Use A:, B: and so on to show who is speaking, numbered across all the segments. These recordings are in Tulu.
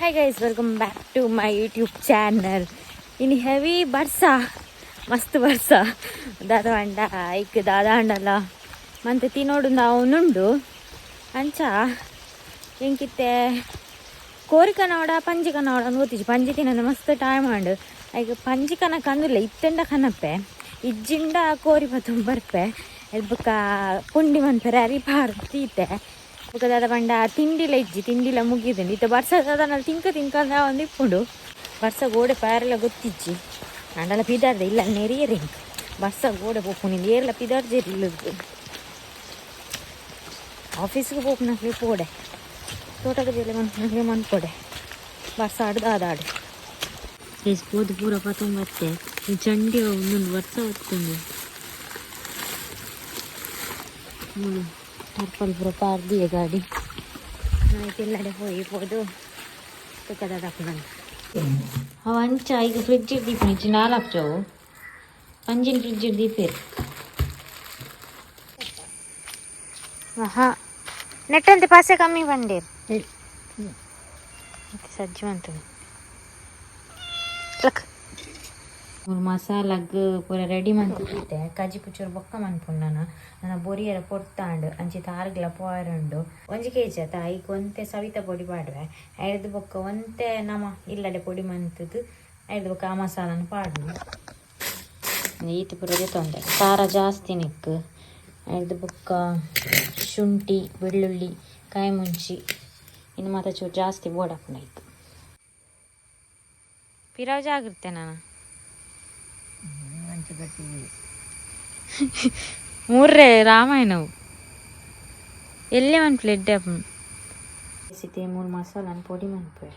A: Hi guys, welcome back to my YouTube channel. ಇನಿ ಹೆವಿ ಬರ್ಸ, ಮಸ್ತ್ ಬರ್ಸ. ದಾದ ಪಂಡ ಐಕ್ ದಾದ ಅಂಡಲ ಮಂತೆ ತಿನೋಡು ಅವನುಂಡು. ಅಂಚ ಎಂಕಿತ್ತೆ ಕೋರಿ ಕನವಡ ಪಂಜಿ ಕನವಡ ಗೊತ್ತಿಜ್ಜಿ. ಪಂಜಿ ತಿನ್ನೋದು ಮಸ್ತ್ ಟೈಮ್ ಆಂಡ್. ಐಕ್ ಪಂಜಿ ಕನಕ ಅಂದುಲ್ಲ, ಇತ್ತೆಂಡ ಕನಪೆ, ಇಜ್ಜಿಂಡ ಕೋರಿ ಪತ್ತೊಂದು ಬರ್ಪೆ. ಬೊಕ್ಕ ಪುಂಡಿ ಮನ್ಪೆರೆ ಅರಿ ಪಾರ್ದ್ ತೀತೆ. ಬೊಕ್ಕ ದಾದ ಪಂಡ ತಿಂಡಿಲ ಇಜ್ಜಿ, ತಿಂಡಿಲ ಮುಗಿದುಂಡು. ಇತ್ತೆ ಬರ್ಸ ದಾದನ ತಿಂಕ ತಿಂಕ ಒಂದು ಇಪ್ಪುಂಡು. ಬರ್ಸ ಗೋಡೆ ಪಾರೆಲ ಗೊತ್ತಿಜ್ಜಿ. ಆಂಡಲ ಪಿದಾರ್ದೆ ಇಲ್ಲ ನೆರಿಯರೆ ಇಂಕ್ ಬರ್ಸ ಗೋಡೆ ಪೋಪುನಿ. ಏರ್ಲ ಪಿದಾರ್ಜೆರ್ ಇಲ್ಲದ್ದು. ಆಫೀಸ್ಗೆ ಪೋಪುನಕ್ಲೆ ಪೋಡೆ, ತೋಟದ ಬೇಲೆ ಮನ್ಪುನಕ್ಲೆ ಮನ್ಪೊಡೆ. ಬರ್ಸ ಆಡ್ದು ಆದಾಡು ಪೋದು ಪೂರ ಪತ್ತೊಂಬತ್ತೆ. ಈ ಚಂಡಿ ಒಂದೊಂದು ವರ್ಷ ಹೊತ್ತುಂಡು. ಮುಳು ಟರ್ಪಲ್ ಪೂರ ಪಾರ್ದಿಯೆ ಗಾಡಿ. ನಾಯ್ಕೆಲ್ಲಡೆ ಪೋಯಿ ಪೋದು ತುಕದ ದಪ್ಪುನಂದು ಅವು. ಅಂಚ ಈಗ ಫ್ರಿಡ್ಜ್ ದೀಪುನಿ ಇಜ್ಜಿ ನಾಲ್ಕು ಪಂಜಿನ ಫ್ರಿಡ್ಜ್ ದೀಪೇರು. ಹಾ, ನೆಟ್ಟಂತೆ ಪಾಸೆ ಕಮ್ಮಿ ಬಂಡೇರು. ಸಜ್ಜಿ ಮಂತುಂಡು. ಲಕ್ ಮೂರು ಮಸಾಲಗ್ ಪೂರ ರೆಡಿ ಮಂತಿತ್ತೆ. ಕಜಿಪು ಚೂರು ಬೊಕ್ಕ ಮನ್ಪುಂಡು. ನಾನು ನನ್ನ ಬೊರಿಯರ ಪೊರ್ತಾಂಡು. ಅಂಚಿ ತಾರ್ಗ್ಲ ಪೋಯರುಂಡು. 1 ಕೆಜಿ ಆತ, ಐಕ್ ಒಂತೆ ಸವಿತ ಪೊಡಿ ಪಾಡುವೆ. ಐರ್ದು ಬೊಕ್ಕ ಒಂತೆ ನಮ ಇಲ್ಲಡೆ ಪೊಡಿ ಮಂತುದು, ಐರ್ದು ಬೊಕ್ಕ ಆ ಮಸಾಲನ ಪಾಡುನು. ಈತ್ ಪೂರ ತೊಂದರೆ ಖಾರ ಜಾಸ್ತಿ ನಿಕ್ಕು. ಐರ್ದು ಬೊಕ್ಕ ಶುಂಠಿ, ಬೆಳ್ಳುಳ್ಳಿ, ಕಾಯಿ ಮುಂಚಿ ಇನ್ನು ಮಾತ ಚೂರು ಜಾಸ್ತಿ ಬೋಡಾಪುಂಡು ಐಕ್. ಪಿರಾವ್ ಜಾಗ್ರತೆ ನಾನು. ಮೂರ್ರೆ ರಾಮಾಯಣವು ಎಲ್ಲೇ ಒಂದು ಪ್ಲೇಟ್ ಸೀತೆ. ಮೂರು ಮಸಾಲಾನ ಪೊಡಿ ಮನ್ಪುವೆ.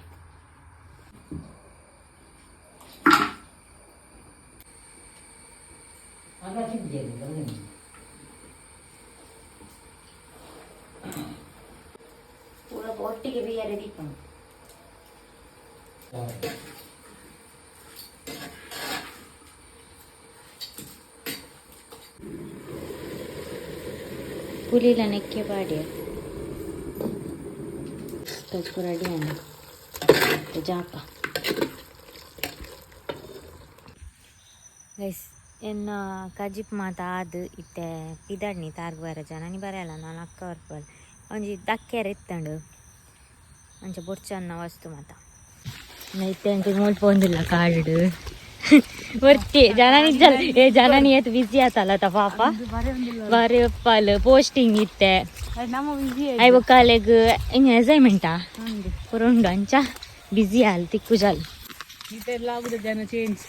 A: ಪೂರ ಒಟ್ಟಿಗೆ ಬೇರೆ ದೀಪುಂಡು. ಪುಲಿಲ ನೆಕ್ಕೆ ಪಾಡ್ಯ. ಕಜ್ಪು ರೆಡಿ ಆಂಡ್ ಜಾಪ. ಗೈಸ್, ಎನ್ನ ಕಜಿಪ್ ಮಾತ ಆದ್ ಇತ್ತೆ ಪಿದಡ್ನಿ. ತಾರ್ಗ್ ಬರ ಜನನಿ ಬರಲ್ಲ, ನಾನು ಅಕ್ಕ ಬರ್ಪಲ್. ಒಂಜಿ ದಕ್ಕೆರೆ ಇತ್ತಂಡು. ಅಂಚ ಬೊಡ್ಚನ್ನ ವಸ್ತು ಮಾತ. ಇತ್ತೆ ಎಂಕ್ ಮೂಲ್ ಪೋಂದಿಲ್ಲ ಕಾಡು ಒರ್ತಿ ಜನನಿ ಜಲ್. ಏ ಜನನಿ ಏತ್ ಬಿಸಿ ಆತಲ್ಲ ತ ಪಾಪ. ಬಾರಿ ಒಪ್ಪಲ್ ಪೋಸ್ಟಿಂಗ್ ಇತ್ತೆ. I ಬೊಕ್ಕಾಲೆಗ್ ಇಂಜ ಅಸೈನ್ಮೆಂಟಾ ಪೂರ ಉಂಡು. ಅಂಚ ಬಿಸಿ ಆಲ್, ತಿಕ್ಕು ಜಾಲ್.
B: ಜನ ಚೇಂಜ್.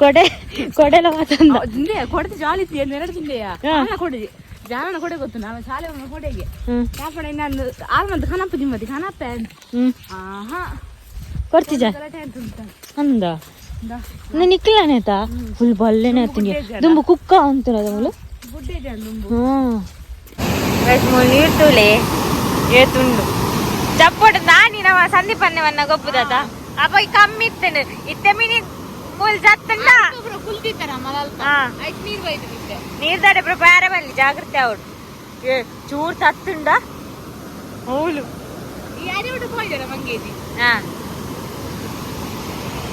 A: ಕೊಡೆ ಕೊಡೆಲ ಮಾತಂದ.
B: ಕೊಡತೆ ಜಾಲಿ ಇತ್ತು ಎರಡು ತಿಂದೆಯ ಕೊಡೆ ಜಾನನ ಕೊಡೆ ಗೊತ್ತು. ನಾನು ಶಾಲೆ ಕೊಡೆಗೆ ಯಾಪಣ ನಾನು ಆರು ಮಂತ್ ಖಾನಪ್ಪ ನಿಮ್ಮದಿ ಖಾನಪ್ಪ. ಆಹಾ.
A: ಕೊಡ್ತಿಜ ಅಂದ ನಿಕ್ಲನೇತ ಫುಲ್ ಬಲ್ಲೆನೆ ಆತಂಗೆ. ದುಂಬು ಕುಕ್ಕ ಅಂತಾರ ಮೂಲು. ಹ್ಮ್, ನೀರ್ ತೂಲೆ ಏತುಂಡು. ಚಪ್ಪೊಡು ನಾನಿ ನಮ್ಮ ಸಂದೀಪನ್ನೆ ವನ್ನ ಗೊಪ್ಪುದಾತ. ಅಪ್ಪ ಕಮ್ಮಿ ಇತ್ತೇನೆ. ಇತ್ತೆ ಮಿನಿ ಫುಲ್ ಜತ್ತಂಡ. ನೀರ್ ದಾಡೆ ಪ್ಯಾರೆ ಬಲ್ಲಿ, ಜಾಗ್ರತೆ ಅವಡು. ಏ ಚೂರ್ ತತ್ತುಂಡ ಹೌಲು. ಹಾ,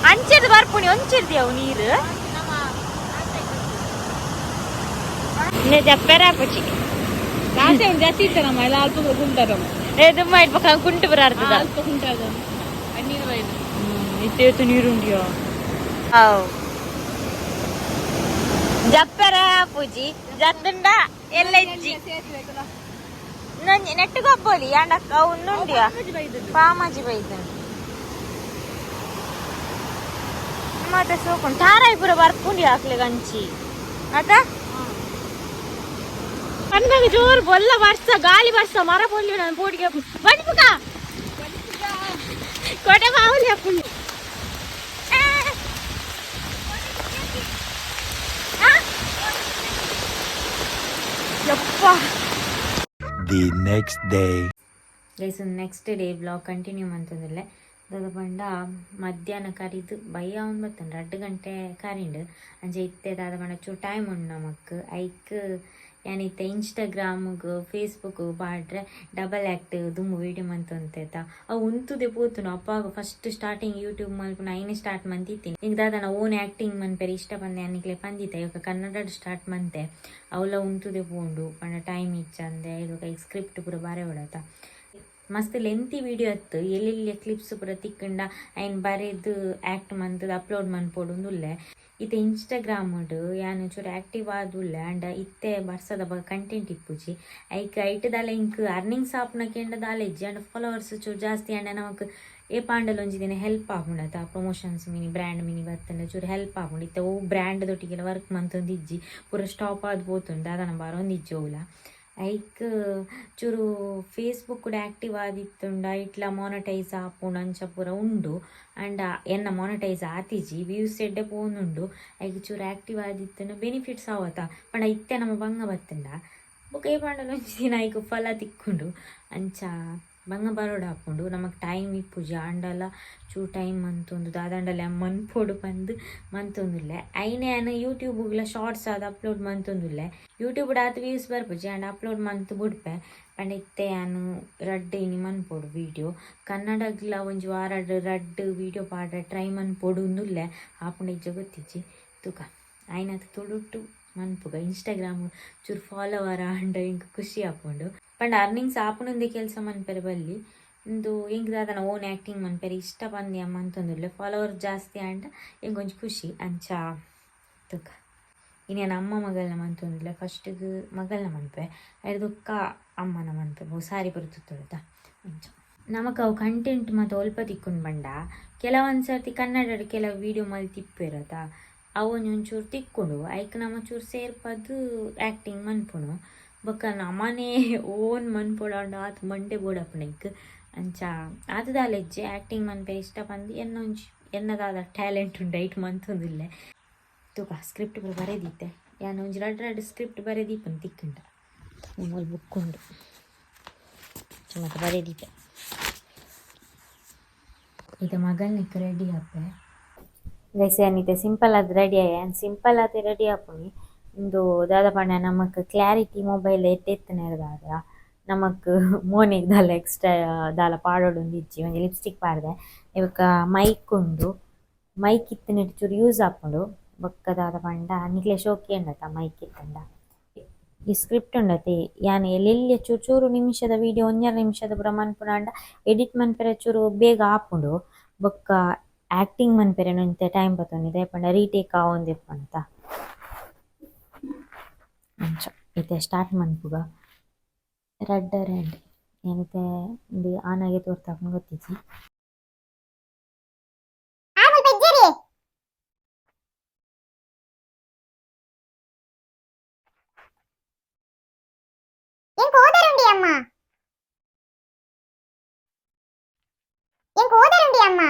A: ಅಂಚೆದು ಬರ್ಪುಣಿ ಒಂಚಿರ್ದಿ ಅವು ನೀರು. ಜಪ್ಪೆರ ಪುಚಿ.
B: ಜಾಸ್ತಿ ಇತ್ತ ನಮ್ಮ ಎಲ್ಲ ಅಲ್ಪ ಕುಂಟಾರ.
A: ಏ ದುಮ್ಮ ಇಟ್ಬೇಕ ಕುಂಟು ಬರಾರ್ತದ.
B: ಅಲ್ಪ ಕುಂಟಾದ ನೀರು ಬೈದು.
A: ಇತ್ತೇತು ನೀರುಂಡಿಯೋ ಅವು. ಜಪ್ಪೆರ ಪೂಜಿ ಜತ್ತುಂಡ ಎಲ್ಲ ಇಜ್ಜಿ. ನೆಟ್ಟು ಗೊಬ್ಬೋಲಿ ಯಾಂಡಕ್ಕ ಅವು ಉಂಡಿಯ ಪಾಮಾಜಿ ಬೈದು. ಮತ್ತೆ ಸೋಕೊಂಡು ತಾರಾಯಿ ಪೂರ ಬರ್ಪುಂಡಿ ಹಾಕ್ಲೆ ಗಂಚಿ ಅತ. ಪನ್ನಾಗ ಜೋರು ಬೊಲ್ಲ ಬರ್ಸ, ಗಾಳಿ ಬರ್ಸ, ಮರ ಪೊಲ್ಲಿ. ನಾನು ಪೋಡಿಗೆ ಬನ್ಪುಕ ಕೊಡೆ ಬಾವಲಿ ಹಾಪುಂಡು. ಯಪ್ಪ.
C: The next day.
A: Guys, next day vlog continue ಮಂತೊಂದುಲ್ಲೆ. ದಾದ ಪಂಡ ಮಧ್ಯಾಹ್ನ ಕರಿದು ಬಯ್ಯ ಒಂದು ಬತ್ತುಂಡು, 2 ಗಂಟೆ ಕರಿಂಡು. ಅಂಚ ಇತ್ತೆ ದಾದ ಪಂಡ ಚೂರು ಟೈಮ್ ಉಂಡು ನಮಕ್. ಐಕ್ ಯಾನಿತ್ತೆ ಇನ್ಸ್ಟಾಗ್ರಾಮ್ಗ್ ಫೇಸ್ಬುಕ್ ಪಾಡ್ರೆ ಡಬಲ್ ಆ್ಯಕ್ಟ್ ದುಂಬು ವೀಡಿಯೋ ಮಂತೊಂತೇತ ಅವು ಉಂತುದೆ ಪೋತುಂಡು. ಅಪ್ಪಾಗ ಫಸ್ಟ್ ಸ್ಟಾರ್ಟಿಂಗ್ ಯೂಟ್ಯೂಬ್ ಮಲ್ಪುನ ಐನೆ ಸ್ಟಾರ್ಟ್ ಮಂತಿತ್ತೀನಿ. ಈಗ ದಾದನ ಓನ್ ಆ್ಯಕ್ಟಿಂಗ್ ಮನ್ಪೆರೆ ಇಷ್ಟ ಪಂದೆ ಅನಿಕ್ಲೆ ಪಂದಿತ್ತೆ. ಇವಾಗ ಕನ್ನಡ ಸ್ಟಾರ್ಟ್ ಮಂತೆ ಅವಲ ಉಂತುದೆ ಪೋಂಡು ಪಂಡ ಟೈಮ್ ಇಚ್ಚಂದೆ. ಇವಾಗ ಸ್ಕ್ರಿಪ್ಟ್ ಪೂರ ಬಾರೆ ಹೊಡತ ಮಸ್ತ್ ಲೆಂತಿ ವೀಡಿಯೋ ಅತ್ತು. ಎಲ್ಲೆಲ್ಲಿ ಕ್ಲಿಪ್ಸ್ ಪೂರ ತಿಕ್ಕಂಡ ಐನ್ ಬರೆದು ಆ್ಯಕ್ಟ್ ಮಂತದ ಅಪ್ಲೋಡ್ ಮನ್ಪೊಡುಂದುಲ್ಲೆ. ಇತ್ತೆ ಇನ್ಸ್ಟಾಗ್ರಾಮ್ಡ್ ಯಾನ್ ಚೂರು ಆ್ಯಕ್ಟಿವ್ ಆದುಲ್ಲೆ. ಆಂಡ ಇತ್ತೆ ಬರ್ಸದ ಕಂಟೆಂಟ್ ಇಪ್ಪುಜಿ. ಐಕ್ ಐಟ್ ದಾಲ ಇಂಕ್ ಅರ್ನಿಂಗ್ಸ್ ಆಪುನ ಕೇಂಡ ದಾಲ ಇಜ್ಜಿ. ಆಂಡ ಫಾಲೋವರ್ಸ್ ಚೂರು ಜಾಸ್ತಿ ಆಂಡ ನಮಕ್ ಏಪಾಂಡಲ ಒಂಜಿ ದಿನ ಹೆಲ್ಪ್ ಆಪುಂಡತ. ಪ್ರಮೋಷನ್ಸ್ ಮಿನಿ ಬ್ರ್ಯಾಂಡ್ ಮಿನಿ ಬತ್ತಂಡ ಚೂರು ಹೆಲ್ಪ್ ಆಪುಂಡು. ಇತ್ತೆ ಓ ಬ್ರ್ಯಾಂಡ್ ದೊಟ್ಟಿಗೆಲ್ಲ ವರ್ಕ್ ಮಂತೊಂದಿಜ್ಜಿ, ಪೂರ ಸ್ಟಾಪ್ ಆದ್ ಪೋತುಂಡು. ದಾದನ ಬರೊಂದಿಜ್ಜಿ ಓಲ. ಐಕ್ ಚೂರು ಫೇಸ್ಬುಕ್ ಆ್ಯಕ್ಟಿವ್ ಆದಿತ್ತುಂಡ ಇಟ್ಲ ಮಾನಿಟೈಸ್ ಆಪುಂಡು ಅಂಚ ಪೂರ ಉಂಡು. ಆಂಡ ಎನ್ನ ಮಾನಿಟೈಸ್ ಆತಿಜಿ, ವ್ಯೂಸ್ ಎಡ್ಡೆ ಪೋನುಂಡು. ಐಕ್ ಚೂರು ಆ್ಯಕ್ಟಿವ್ ಆದಿತ್ತುಂಡ ಬೆನಿಫಿಟ್ಸ್ ಆವತ. ಪಂಡ ಇತ್ತೆ ನಮ್ಮ ಬಂಗ ಬತ್ತುಂಡ ಬೊಕ ಏಪಾಂಡಲ ಒಂಜಿ ದಿನ ಐಕ್ ಫಲ ತಿಕ್ಕುಂಡು. ಅಂಚ ಬಂಗ ಬರೋಡು ಆಪುಂಡು. ನಮಕ್ ಟೈಮ್ ಇಪ್ಪುಜಿ. ಆಂಡಲ ಚೂರು ಟೈಮ್ ಮಂತೊಂದು ದಾದಾಂಡಲ ಮನ್ಪೊಡು ಪಂದ್ ಮಂತೊಂದುಲ್ಲೆ. ಐನೆ ಯಾನ್ ಯೂಟ್ಯೂಬ್ಗ್ಲ ಶಾರ್ಟ್ಸ್ ಆದ್ ಅಪ್ಲೋಡ್ ಮಂತೊಂದುಲ್ಲೆ. ಯೂಟ್ಯೂಬ್ ಆತ್ ವ್ಯೂಸ್ ಬರ್ಪುಜಿ, ಆಂಡ ಅಪ್ಲೋಡ್ ಮಂತ್ ಬುಡ್ಪೆ. ಪಂಡ ಇತ್ತೆ ಯಾನ್ ರಡ್ಡ್ ಇನಿ ಮನ್ಪೊಡು ವೀಡಿಯೋ. ಕನ್ನಡಗ್ಲ ಒಂಜಿ ವಾರಡ್ ರಡ್ಡ್ ವೀಡಿಯೋ ಪಾಡ್ರೆ ಟ್ರೈ ಮನ್ಪೊಡು ಉಂದುಲ್ಲೆ. ಆಪುಂಡ ಇಜ್ಜ ಗೊತ್ತಿಜ್ಜಿ, ತೂಕ. ಆಯ್ನಾತ್ ತುಳುಟು ಮನ್ಪುಗ. ಇನ್ಸ್ಟಾಗ್ರಾಮ್ ಚೂರು ಫಾಲೋವರ್ ಆಂಡ ಎಂಕ್ ಖುಷಿ ಆಪುಂಡು. ಪಂಡ ಅರ್ನಿಂಗ್ಸ್ ಆಪುನೊಂದೇ ಕೆಲಸ ಮನ್ಪೆರೆ ಬಲ್ಲಿ. ಉಂದು ಎಂಕ್ ದಾದನ ಓನ್ ಆ್ಯಕ್ಟಿಂಗ್ ಮನ್ಪೆರೆ ಇಷ್ಟ ಪಂದ್ ಯಾನ್ ಮಂತೊಂದುಲ್ಲೆ. ಫಾಲೋವರ್ ಜಾಸ್ತಿ ಆಂಡ ಎಂಕ್ ಒಂಜಿ ಖುಷಿ ಅಂಚ. ತೂಕ, ಇನಿ ಯಾನ್ ಅಮ್ಮ ಮಗಲ್ನ ಮಂತೊಂದುಲ್ಲೆ. ಫಸ್ಟ್ಗ್ ಮಗಲ್ನ ಮನ್ಪೆ, ಐರ್ದ್ ಅಮ್ಮನ ಮನ್ಪೆ. ಬಹು ಸಾರಿ ಪೂರ ತುತ್ತೊಡುತ್ತಾ ಅಂಚ. ನಮಕ್ ಅವು ಕಂಟೆಂಟ್ ಮಾತ ಒಲ್ಪ ತಿಕ್ಕುಂಡು ಪಂಡ, ಕೆಲವೊಂದು ಸರ್ತಿ ಕನ್ನಡಡ್ ಕೆಲವು ವೀಡಿಯೋ ಮಲ್ತಿಪ್ಪೆರತ, ಅವು ಒಂಚೂರು ತಿಕ್ಕುಂಡು. ಐಕ್ ನಮ ಚೂರು ಸೇರ್ಪದ್ ಆ್ಯಕ್ಟಿಂಗ್ ಮನ್ಪುನು. ಬೊಕ್ಕ ನಮನೇ ಓನ್ ಮನ್ಪೊಡಾಂಡ ಆತ್ ಮಂಡೆ ಬೋಡಾಪುಂಡು ಎಂಕ್. ಅಂಚ ಆತ್ ದಾಲ ಇಜ್ಜಿ. ಆ್ಯಕ್ಟಿಂಗ್ ಮನ್ಪೆರೆ ಇಷ್ಟ ಪಂದ್ ಎನ್ನ ಒಂಜಿ ಎನ್ನ ದಾದ ಟ್ಯಾಲೆಂಟ್ ಉಂಡು ಐಟ್ ಮಂತೊಂದುಲ್ಲೆ. ತೂಕ, ಸ್ಕ್ರಿಪ್ಟ್ ಪೂರ ಬರೆದಿತ್ತೆ ಯಾನ್. ಒಂಜಿ ರಡ್ಡ್ ರಡ್ಡ್ ಸ್ಕ್ರಿಪ್ಟ್ ಬರೆದೀಪುನು ತಿಕ್ಕುಂಡ. ಮೂಲು ಬುಕ್ ಉಂಡು, ಮಾತ ಬರೆದೀಪೆ. ಇತ್ತೆ ಮಗಲ್ನಿಕ್ ರೆಡಿ ಆಪೆ. ಗೈಸ್, ಯಾನ್ ಇತ್ತೆ ಸಿಂಪಲ್ ಆದ್ ರೆಡಿ ಆಯೆ. ಯಾನ್ ಸಿಂಪಲ್ ಆದ್ ರೆಡಿ ಆಪುನಿ. ಉಂದು ದಾದ ಪಂಡ ನಮಕ್ ಕ್ಲಾರಿಟಿ ಮೊಬೈಲ್ ಎಡ್ಡೆ ಇತ್ತಿನೆರ್ದಾದ್ರ ನಮಕ್ ಮೋನೆಗ್ ದಾಲ ಎಕ್ಸ್ಟ್ರಾ ದಾಲ ಪಾಡೊಡುಂದು ಇಜ್ಜಿ. ಒಂಜಿ ಲಿಪ್ಸ್ಟಿಕ್ ಪಾಡ್ದೆ. ಬೊಕ್ಕ ಮೈಕ್ ಉಂಡು. ಮೈಕ್ ಇತ್ತಿನೆಟ್ ಚೂರು ಯೂಸ್ ಆಪುಂಡು. ಬೊಕ್ಕ ದಾದ ಪಂಡ ನಿಕ್ಲೆ ಶೋಕಿ ಉಂಡತ ಮೈಕ್ ಇತ್ತುಂಡ. ಈ ಸ್ಕ್ರಿಪ್ಟ್ ಉಂಡತೆ, ಯಾನ್ ಎಲ್ಲೆಲ್ಯ ಚೂರು ಚೂರು ನಿಮಿಷದ ವೀಡಿಯೋ, ಒಂಜರೆ ನಿಮಿಷದ ಪೂರ ಮನ್ಪುನಾಂಡ ಎಡಿಟ್ ಮನ್ಪೆರೆ ಚೂರು ಬೇಗ ಆಪುಂಡು. ಬೊಕ್ಕ ಆ್ಯಕ್ಟಿಂಗ್ ಮನ್ಪೆರೆ ಒಂತೆ ಟೈಮ್ ಪತ್ತೊಂದು, ದಾಯೆ ಪಂಡ ರೀಟೇಕ್ ಆವೊಂದಿಪ್ಪುಂಡತ. ಅಂಚ ಇತ್ತೆ ಸ್ಟಾರ್ಟ್ ಮನ್ಪುಗ. ರಡ್ಡರೆ ಆಂಡ್. ಯಾನಿತ್ತೆ ಉಂದು ಆನಾಗೆ ತೋರ್ತಾಪುಂಡು ಗೊತ್ತಿಜ್ಜಿ.
D: ಅಮ್ಮ, ಎಂಕ್ ಓದರುಂಡಿ ಅಮ್ಮ.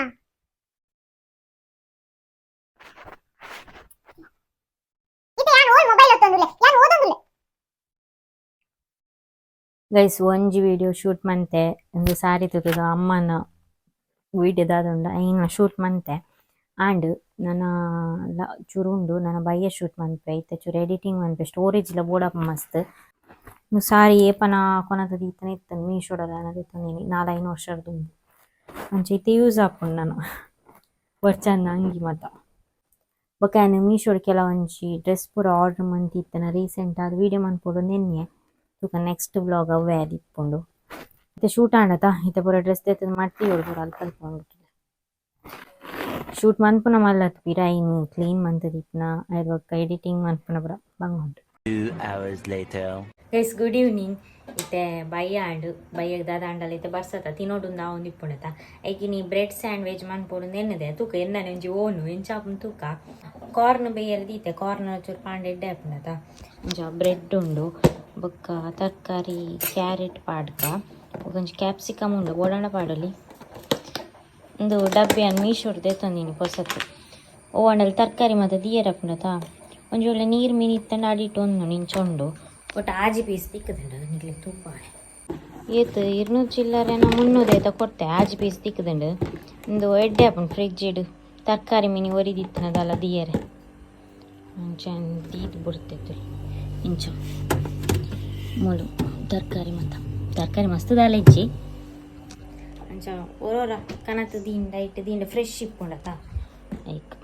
D: ಇತ್ತೆ ಯಾನ್ ಓಲ್ ಮೊಬೈಲ್ ಒತ್ತೊಂದುಲ್ಲೆ, ಯಾನ್ ಓದೊಂದುಲ್ಲೆ.
A: ಗೈಸ್, ಒಂಜಿ ವಿಡಿಯೋ ಶೂಟ್ ಮಂತೆ. ಒಂದು ಸಾರಿ ತೂತುದು ಅಮ್ಮನ ವಿಡಿಯೋ ದಾದ ಉಂಡು ಐನ ಶೂಟ್ ಮಂತೆ. ಆಂಡ್ ನನ ಚೂರು ಉಂಡು, ನನ ಬಯ್ಯ ಶೂಟ್ ಮನ್ಪೆ. ಇತ್ತೆ ಚೂರು ಎಡಿಟಿಂಗ್ ಮನ್ಪೆ. ಸ್ಟೋರೇಜ್ ಲ ಬೋಡಾಪುಂಡು ಮಸ್ತ್. ಉಂದು ಸಾರಿ ಏಪನ ಕೊನತ್ ದೀತನೆ ಇತ್ತುಂಡು, ಮೀಶೋಡಲ ದೆತೊಂದಿನಿ 4-5 ವರ್ಷದ ದುಂಬು. ಅಂಚ ಇತ್ತೆ ಯೂಸ್ ಆಪುಂಡು ನನ ಬೊರ್ಚಂದಿನ ಅಂಗಿ ಮಾತ. ಬೊಕ ಯಾನ್ ಮೀಶೋಡ್ ಕೆಲವೊಂಜಿ ಡ್ರೆಸ್ ಪೂರ ಆರ್ಡರ್ ಮಂತಿತ್ತನ ರೀಸೆಂಟ್ ಆದ್. ವೀಡಿಯೋ ಮನ್ಪೊಡು ಎನ್ನಿಯೆ. ತೂಕ, ನೆಕ್ಸ್ಟ್ ವ್ಲಾಗ್ ಅವ್ವೆ ಆದಿಪ್ಪುಂಡು. ಇತ್ತೆ ಶೂಟ್ ಆಂಡತ. ಇತ್ತೆ ಪೂರ ಡ್ರೆಸ್ ದೆತ್ತುದು ಮಡ್ತಿಯೊಡು ಪೂರ ಅಲ್ಪ ಅಲ್ಪ ಉಂಡು. ಶೂಟ್ ಮನ್ಪುನ ಮಲ್ಲತ್, ಪಿರ ಐನ್ ಕ್ಲೀನ್ ಮಂತುದಿಪ್ಪುನ, ಐದ್ ಬೊಕ್ಕ ಎಡಿಟಿಂಗ್ ಮನ್ಪುನ ಪೂರ ಬಂಗ ಉಂಡು.
C: 2 hours later.
A: Guys, good evening. ಇತ್ತೆ ಬಯ್ಯ ಆಂಡ್. ಬಯ್ಯಗ್ ದಾದ ಆಂಡಲ ಇತ್ತೆ ಬರ್ಸತ ತಿನೊಡುಂದು ಆವೊಂದಿಪ್ಪುಂಡತ. ಐಕ್ ಇನಿ ಬ್ರೆಡ್ ಸ್ಯಾಂಡ್ವಿಚ್ ಮನ್ಪೊಡುಂದು ಎನ್ನದೆ. ತೂಕ, ಎನ್ನನೆ ಒಂಜಿ ಓನು ಎಂಚ ಆಪುಂಡು ತೂಕ. ಕಾರ್ನ್ ಬೇಯರೆ ದೀತೆ. ಕಾರ್ನ್ ಚೂರು ಪಾಂಡ ಎಡ್ಡೆ ಆಪುಂಡತ. ಒಂಜ ಬ್ರೆಡ್ ಉಂಡು. ಬೊಕ್ಕ ತರಕಾರಿ ಕ್ಯಾರೆಟ್ ಪಾಡ್ಕ. ಬೊಕ ಒಂಜಿ ಕ್ಯಾಪ್ಸಿಕಮ್ ಉಂಡು, ಬೋಡಾಂಡ ಪಾಡೊಲಿ. ಉಂದು ಡಬ್ಬಿ ಯಾನ್ ಮೀಶೋಡ್ ದೆತ್ತೊಂದಿನಿ ಪೊಸತ್. ಓ ಆಂಡಲ ತರಕಾರಿ ಮಾತ ದೀಯೆರೆ ಆಪುಂಡತ. ಒಂಜಿ ವೇಳೆ ನೀರು ಮೀನು ಇತ್ತಂಡ ಅಡಿಟ್ ಒಂದುಂಡು. ಇಂಚ ಉಂಡು. ಒಟ್ಟು ಆಜಿ ಪೀಸ್ ತಿಕ್ಕುದುಂಡು. ನಿಕ್ಲೆಗ್ ತೂಪಾವೆ. ಏತ್ 200 ಚಿಲ್ಲರೆನ 300 ಏತ ಕೊರ್ತೆ. ಆಜಿ ಪೀಸ್ ತಿಕ್ಕುದುಂಡು. ಉಂದು ಎಡ್ಡೆ ಆಪುಂಡು ಫ್ರಿಡ್ಜ್ ತರಕಾರಿ ಮಿನಿ ಒರಿದಿತ್ತಿನದಲ್ಲ ದೀಯೆರೆ. ಅಂಚ ದೀದ್ ಬುಡ್ತೆ ಇಂಚ. ಮೂಲು ತರಕಾರಿ ಮತ್ತ ತರಕಾರಿ ಮಸ್ತ್ ದಾಲ ಇಜ್ಜಿ. ಅಂಚ ಒರೋರ ಕನತ್ ದಿಂಡ ಇಟ್ಟು ದಿಂಡ ಫ್ರೆಶ್ ಇಪ್ಪುಂಡತ ಐಕ್.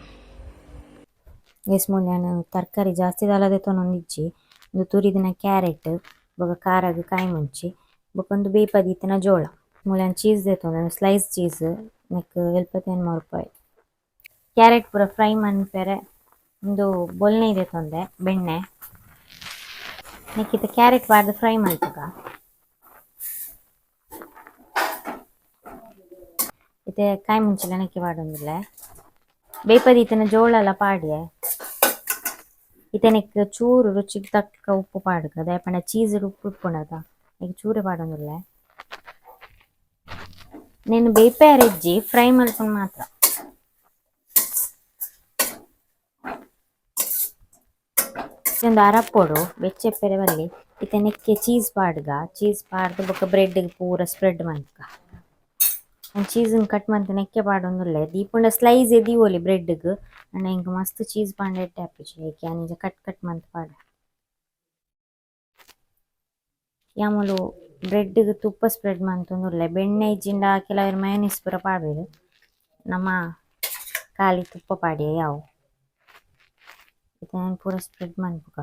A: ಎಸ್, ಮೂಲು ಯಾನ್ ತರಕಾರಿ ಜಾಸ್ತಿ ದಾಲ ದೆತೊನೊಂದಿಜ್ಜಿ. ಉಂದು ತುರಿದಿನ ಕ್ಯಾರೆಟ್ ಬೊಕ ಖಾರಗ್ ಕಾಯಿ ಮುಂಚಿ ಬೊಕ ಉಂದು ಬೇಯ್ಪದಿತ್ತಿನ ಜೋಳ. ಮೂಲು ಯಾನ್ ಚೀಸ್ ದೆತೊಂದೆ, ಸ್ಲೈಸ್ ಚೀಸ್. ನೆಕ್ 79 ರೂಪಾಯಿ. ಕ್ಯಾರೆಟ್ ಪೂರ ಫ್ರೈ ಮನ್ಪೆರೆ ಉಂದು ಬೊಲ್ನೈ ದೆತೊಂದೆ, ಬೆಣ್ಣೆ. ನೆಕ್ಕಿತ್ತ ಕ್ಯಾರೆಟ್ ಪಾಡ್ದ್ ಫ್ರೈ ಮಲ್ಪುಗ. ಇತ್ತೆ ಕಾಯಿ ಮುಂಚಿಲ ನೆಕ್ಕೆ ಪಾಡೊಂದುಲ್ಲೆ. ಬೇಯ್ಪದಿತ್ತಿನ ಜೋಳಲ ಪಾಡ್ಯೆ. ಇತ್ತೆ ನೆಕ್ ಚೂರು ರುಚಿಗ್ ತಕ್ಕ ಉಪ್ಪು ಪಾಡ್ಗ. ದಾಯೆ ಪಂಡ ಚೀಸ್ ಉಪ್ಪು ಇಪ್ಪುಂಡತ, ಐಕ್ ಚೂರೆ ಪಾಡೊಂದುಲ್ಲೆ. ನೆನ್ ಬೇಯ್ಪೆರೆ ಇಜ್ಜಿ, ಫ್ರೈ ಮಲ್ಪುನ ಮಾತ್ರ. ಒಂದು ಅರಪೊಡು, ಬೆಚ್ಚ ಇಪ್ಪೆರೆ ಬಲ್ಲಿ. ಇತ್ತೆ ನೆಕ್ಕೆ ಚೀಸ್ ಪಾಡ್ಗ. ಚೀಸ್ ಪಾಡ್ದ್ ಬೊಕ ಬ್ರೆಡ್ ಪೂರ ಸ್ಪ್ರೆಡ್ ಮನ್ಪುಗ. ಚೀಸ್ ಕಟ್ ಮಂತ್ ನೆಕ್ಕೆ ಪಾಡೊಂದುಲ್ಲೆ. ದೀಪುಂಡ ಸ್ಲೈಸ್ ದೀವೊಲಿ ಬ್ರೆಡ್ ಗ್. ಆಂಡ ಎಂಕ್ ಮಸ್ತ್ ಚೀಸ್ ಪಾಂಡ ಎಡ್ಡೆ ಆಪುಜಿ. ಐಕ್ ಯಾನ್ ಇಂಚ ಕಟ್ ಕಟ್ ಮಂತ್ ಪಾಡ್ವೆ. ಯಾಮೂಲು ಬ್ರೆಡ್ ಗ್ ತುಪ್ಪ ಸ್ಪ್ರೆಡ್ ಮಂತೊಂದುಲ್ಲೆ. ಬೆಣ್ಣೆ ಇಜ್ಜಿಂಡ ಕೆಲವೆರ್ ಮಯೋನೀಸ್ ಪೂರ ಪಾಡ್ವೆರ್. ನಮ ಖಾಲಿ ತುಪ್ಪ ಪಾಡ್ಯೆ ಯಾವು. ಇತ್ತೆ ಯಾನ್ ಪೂರ ಸ್ಪ್ರೆಡ್ ಮನ್ಪುಗ.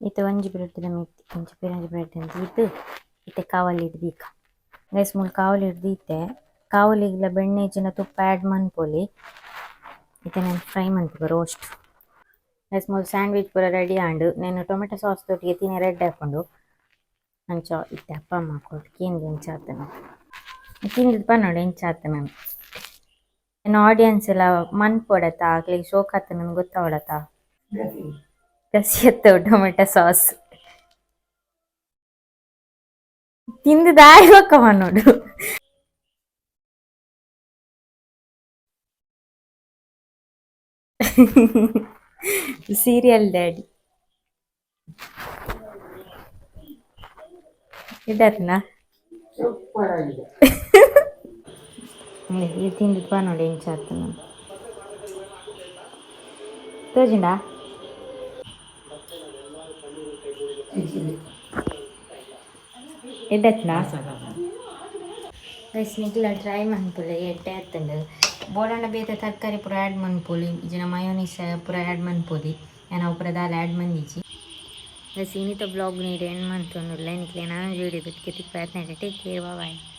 A: ಇತ್ತೆ ಒಂಜಿ ಬ್ರೆಡ್ ದ ಮಿತ್ತ್ ಇಂಚ ಪಿರ ಒಂಜಿ ಬ್ರೆಡ್ ನ್ ದೀದ್ ಇತ್ತೆ ಕಾವಲಿಡ್ ದೀಕ. ಗೈಸ್, ಮೂಲು ಕಾವಲಿಡ್ ದೀತೆ. ಕಾವಲಿಗ್ಲ ಬೆಣ್ಣೆ ಇಜ್ಜಿಂಡ ತುಪ್ಪ ಆ್ಯಡ್ ಮನ್ಪೊಲಿ. ಇತ್ತೆ ನೆನ್ ಫ್ರೈ ಮನ್ಪುಗ, ರೋಸ್ಟ್. ಗೈಸ್, ಮೂಲು ಸ್ಯಾಂಡ್ವಿಚ್ ಪೂರ ರೆಡಿ ಆಂಡ್. ನೆನ್ ಟೊಮೆಟೊ ಸಾಸ್ ದೊಟ್ಟಿಗೆ ತಿನೆರೆ ಎಡ್ಡೆ ಆಪುಂಡು. ಅಂಚ ಇತ್ತೆ ಅಪ್ಪ ಅಮ್ಮ ಕೊರ್ದು ಕೇಂದ್ ಎಂಚ ಆತುಂಡು. ತಿಂದ್ ಪನೊಡು ಎಂಚ ಆತುಂಡು. ಎನ್ನ ಆಡಿಯನ್ಸ್ ಎಲ್ಲ ಮನ್ಪೊಡತ್ತ, ಅಕ್ಲೆಗ್ ಶೋಕ್ ಆತುಂಡು ಗೊತ್ತಾವೊಡತ್ತ. ಗಸಿ ಅತ್ತವು ಟೊಮೆಟೊ ಸಾಸ್. ತಿಂದು ದಾಯಿ ಬೊಕ್ಕ ಪನೊಡು. ಸೀರಿಯಲ್ ಡ್ಯಾಡಿ ಇಡರ್ನಾ?
E: ಸೂಪರ್ ಆಗಿದೆ.
A: ಈ ತಿಂದು ಪನೊಡು ಎಂಚ ಆತುಂಡು. ತೋಜುಂಡಾ? ಎಡ್ಡೆ ಗೈಸ್, ನಿಕ್ಲ ಟ್ರೈ ಮನ್ಪುಲೆ, ಎಡ್ಡೆ ಆತುಂಡು. ಬೋಡಾಂಡ ಬೇತೆ ತರಕಾರಿ ಪೂರ ಆ್ಯಡ್ ಮನ್ಪೊಲಿ, ಇಜ್ಜಿಂಡ ಮಯೋನೀಸ್ ಪೂರ ಆ್ಯಡ್ ಮನ್ಪೊಲಿ. ಯಾನ್ ಅವು ಪೂರ ದಾಲ ಆ್ಯಡ್ ಮಂದಿಜಿ. ಗೈಸ್, ಇನಿತ ವ್ಲಾಗ್ ನೀಡೆ ಎಂಡ್ ಮಂತೊಂದುಲ್ಲೆ. ನಿಕ್ಲೆ ನನೊಂಜಿ ವಿಡಿಯೋ ದೊಟ್ಟಿಗೆ ತಿಕ್ಕುವೆ. Take care, bye.